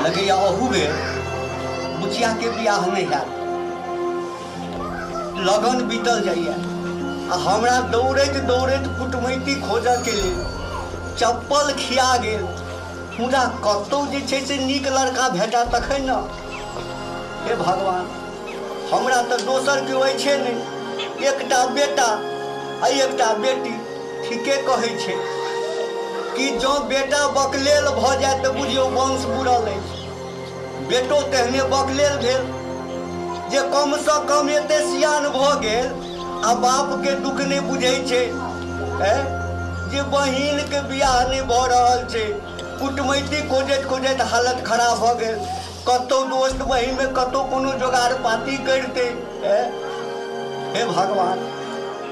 लगैया अहू बेर बुचियाके बियाह नहि हैत। लगन बीतल जाइए आ हमरा दौड़ैत दौड़ैत कुटमैती खोजऽके लेल चप्पल खिया गेल, मुदा कतहु जे छै से नीक लड़का भेटा तखन ने। हे भगवान, हमरा तऽ दोसर केओ अछि नहि, एकटा बेटा आ एकटा बेटी। ठीके कहै छै कि जँ बेटा बकलेल भऽ जाय तऽ बुझियौ वंश बुड़ल अछि। बेटो तेहने बकलेल भेल जे कमसँ कम एते सियान भऽ गेल आ बापके दुःख नहि बुझै छै, जे बहिनके बियाह नहि भऽ रहल छै। कुटमैती खोजैत खोजैत हालत खराब भऽ गेल। कतहु दोस्त बहिनमे कतहु कोनो जोगाड़ पाती करितै। हे भगवान,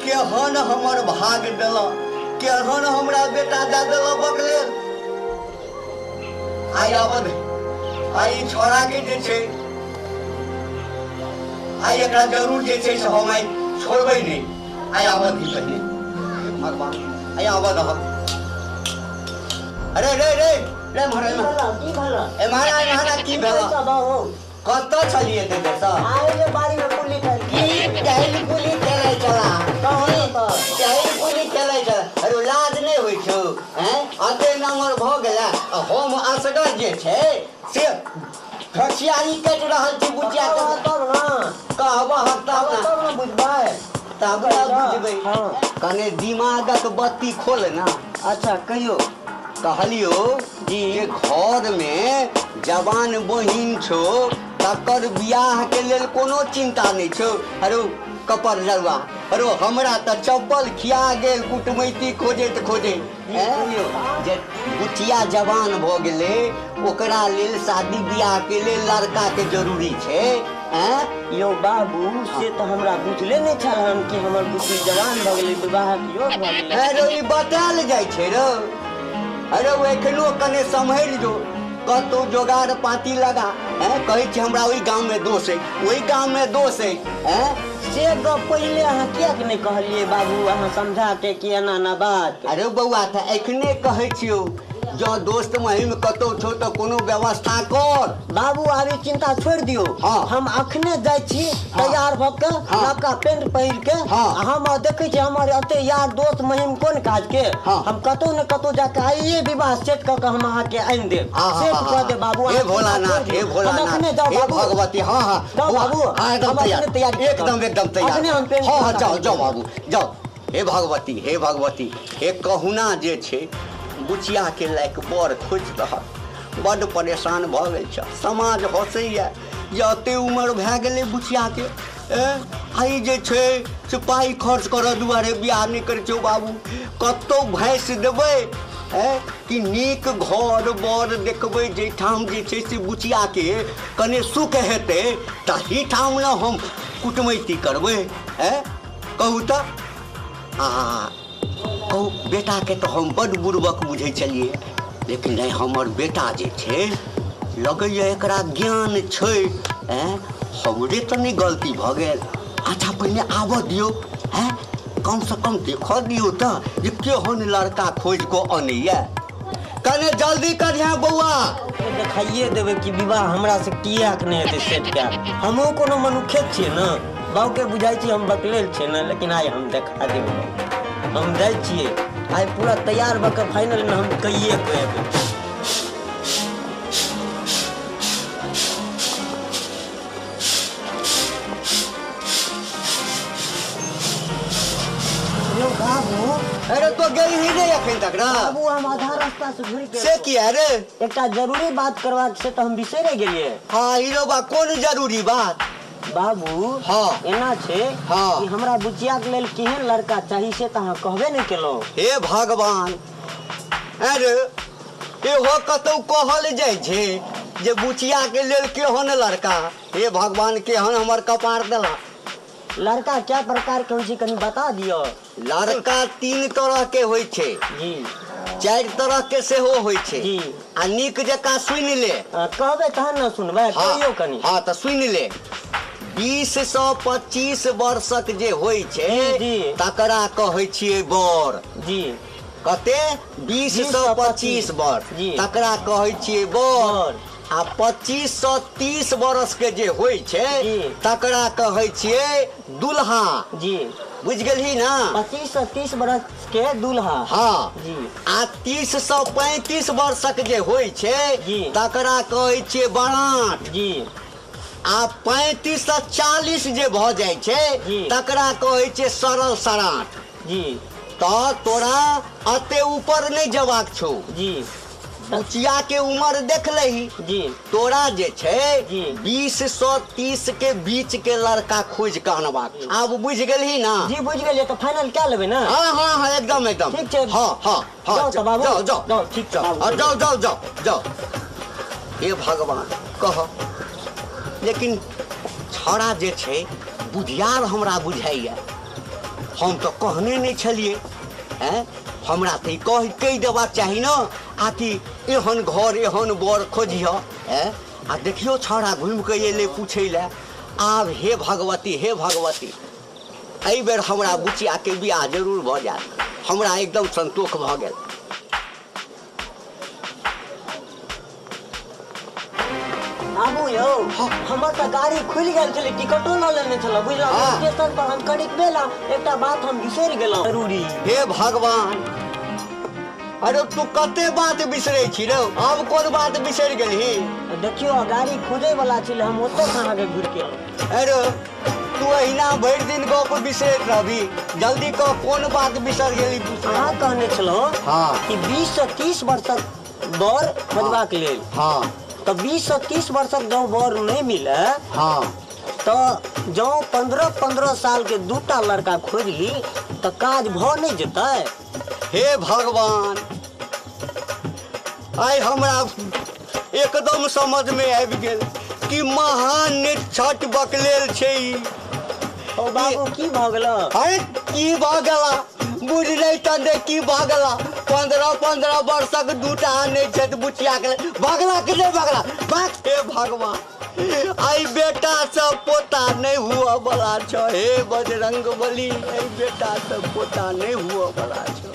केहन हमर भाग देलक, केहन हमरा बेटा दए देलक बकलेल। आइ आबऽ दे, आइ ई छौड़ाके जे छै आइ एकरा जरूर जे छै से हम आइ छोड़बै नहि। आइ आबऽ दी पहिने। हे भगवान, आइ आबऽ दहक। अरे रे रे रे महाराज, की भेल? ए महाराज, महाराज की भेल? कतऽ छलियै एते देरसँ? आइ जे बाड़ी में पुली खेल की टहल पुली खेलै छला? टहल पुली खेलै छला? अरे लाज नहि होइ छौ? हैं, अते नम्बर भऽ गेला आ हम असगर जे छै से होशियारी कटि रहल छी बुचिया के। तब ना कहबह तब ना, तब ना बुझबै, तब ना बुझबै। हँ, कने दिमागक बत्ती खोल ना। अच्छा कहियो। कहलियो जी जे घर में जवान बहिन छौ तकर बियाह के लेल कोनो चिंता नहि छौ। अरे कपर जरुआ, अरे हमरा तऽ चप्पल खिया गेल कुटमैती खोजैत खोजैत। जे बुचिया जवान भऽ गेलै ओकरा लेल शादी बियाह के लेल लड़का के जरूरी छै। यौ बाबू, से तऽ हमरा बुझले नहि छल हन कि हमर बुच्ची जवान भऽ गेलै, विवाहक योग्य भऽ गेलै। अरे ई बतायल जाइ छै रौ। अरे ओ एखनो कने सम्हरि जो, कतहु जोगाड़ पाती लगा। कहै छी हमरा ओहि गाममे दोष अइ, ओहि गाममे दोष अइ। से गप पहिले अहाँ किएक नहि कहलियै बाबू, अहाँ समझा के कि एना एना बात? अरे बौआ, तऽ एखने कहै छियौ, जँ दोस्त महिम कतहु छौ तऽ कोनो व्यवस्था कर। बाबू आब ई चिंता छोड़ि दियौ। हँ। हम अखने जाइ छी तैयार भऽ के, हँ। नवका पेंट पहिर के। हँ। आ हम देखै छी हमर एते यार दोस्त महिम कोन काज के। हँ। हम कतहु ने कतहु जाके आइए विवाह सेट कऽ के हम अहाँके आनि देब। हाँ, हाँ, सेट हाँ, कऽ हाँ। देब बाबू। हे अहाँ चिंता भोलानाथ, छोड़ि हे दियौ। हम भोलानाथ, अखने जाउ हे बाबू। भगवती। हाँ हाँ, जाउ बौआ, बाबू, हाँ एकदम हम तैयार, अखने तैयारी एकदम एकदम तैयार। अखने हम पेंट हाँ हाँ, कऽ जाओ के जाओ बाबू जाओ। हे भगवती, हे भगवती, हे कहुना जे छै बुचिया के लायक बर खोजि रहल। बड्ड परेशान भऽ गेल छ, समाज हँसैया जे एते उमर भए गेलै बुचिया के। आइ जे छै से पाइ खर्च करऽ दुआरे बियाह नहि करै छौ बाबू। कतहु भैंस देबै कि नीक घर बर देखबै जाहिठाम जे छै से बुचिया के कने सुख हेतै, तही ठाम ने हम कुटमैती करबै। कहू तऽ, आ कहू बेटाके तऽ हम बड्ड बुड़बक बुझै छलियै, लेकिन नहि, हमर बेटा जे छै लगैए एकरा ज्ञान छै। हमरे तऽ नहि गलती भऽ गेल। अच्छा पहिने आबऽ दियौ, कमसँ कम देखऽ दियौ तऽ जे केहन लड़का खोजि कऽ अनैया। कने जल्दी करिहे बौआ। देखाइए देबै कि विवाह हमरा से किएक नहि हेतै सेट कए। हमहूँ कोनो मनुखे छियै ने बाबूके, बुझाइ छी हम बकलेल छियै ने, लेकिन आइ हम देखा देबै। हम जाइ छियै आइ पूरा तैयार भऽ के फाइनलमे हम कहिए कऽ एबै। यौ बाबू। अरे तो गेल ही नहीं अखन तक ना? बाबू हम आधा रास्ता से घुरि से गेल। किया रे? एकटा जरूरी बात करबाक छै तऽ हम बिसरि गेलियै। हाँ हीरो बा, कोन जरूरी बात? बाबू हाँ। एना छै हाँ। कि हमरा बुचिया के लेल केहन लड़का चाही से तऽ अहाँ कहबे नहि केलहुँ। हे भगवान, अरे इहो कतौ कहल जाइ छै जे बुचिया के लेल केहन लड़का? हे भगवान, केहन हमर कपार देला। लड़का क्या प्रकार के होइ छै कनि बता दियौ। लड़का 3 तरह के होइ छै। जी। 4 तरह के सेहो होइ छै। जी। आ नीक जकाँ सुनि ले। कहबै तहन ने सुनबै। हाँ, कहियौ कनि। हाँ तऽ सुनि ले, 20 से 25 वर्षक जे होइ छै जी, जी। तकरा कहै छियै बर। जी। कते? 20 से 25 वर्ष जी। तकरा कहै छियै बर। बर। आ 25 से 30 वर्ष के जे होइ छै तकरा कहै छियै दुल्हा। जी। बुझि गेलही ना? 25 से 30 वर्ष के दुल्हा। हाँ। जी। आ 30 से 35 वर्षक जे होइ छै तकरा कहै छियै बरात। जी। आ 35 से 40 जे भऽ जाइ छै तकरा कहै छियै सरल सराट। जी। तऽ तोरा अते ऊपर नहि जबाक छौ। जी। बुचिया के उम्र देख लही। जी। तोरा जे छै 20 से 30 के बीच के लड़का खोज के अनबाक। आब बुझि गेलही ना? जी बुझि गेलियै। तऽ फाइनल कए लेबै ना? हाँ हाँ हाँ एकदम एकदम। ठीक छै। हाँ हाँ हाँ। जाउ तऽ बाबू। जाउ जाउ। जाउ, ठीक छै बाबू। जाउ जाउ जाउ जाउ। हे भगवान कह, लेकिन छौड़ा जे छै बुधियार हमरा बुझाइया। हम तऽ कहने नहि छलियै। हैं, हमरा तऽ कहि देबाक चाही ने आकि एहन घर एहन बर खोजिह। हैं, आ देखियौ छौड़ा घुमि कऽ एलै पूछै लए। आब हे भगवती हे भगवती, एहि बेर हमरा बुचियाके बियाह जरूर भऽ जायत। हमरा एकदम संतोष भऽ गेल। बाबू यौ, हमर तऽ गाड़ी खुलि गेल छलै, टिकटो लऽ लेने छलहुँ बुझलहुँ। स्टेशन पर हम कनिक बेला एकटा बात हम बिसरि गेलहुँ जरूरी। हे भगवान, अरे तू कते बात बिसरै छी रौ? आब कोन बात बिसरि गेलही? देखियौ गाड़ी खुजै वाला छलै, हम ओतऽ से अहाँके घुरि के। अरे तू अहिना भरि दिन गप बिसरैत रहबी, जल्दी कह कोन बात बिसरि गेली? अहाँ कहने छलहुँ हाँ कि 20 से 30 वर्षक बर खोजबाक लेल। हाँ। तऽ 20 से 30 वर्षक जँ बर नहि मिले हाँ तऽ जँ 15-15 साल के दूटा लड़का खोजि ली तऽ काज भऽ नहि जेतै? हे भगवान, आइ हमरा एकदम समझ में आबि गेल कि महान निछट बकलेल छै ई। ओ बाबू की भऽ गेल? अरे की भऽ गेला बुझलै तऽ की भऽ गेला? 15-15 वर्षक दूटा आनै छथि बुचिया के, भगला कि नहि भगला? हे भगवान, आइ बेटा से पोता नहि हुअ बला छ। हे बजरंग बली, एहि बेटा से पोता नहि हुअ बला छ।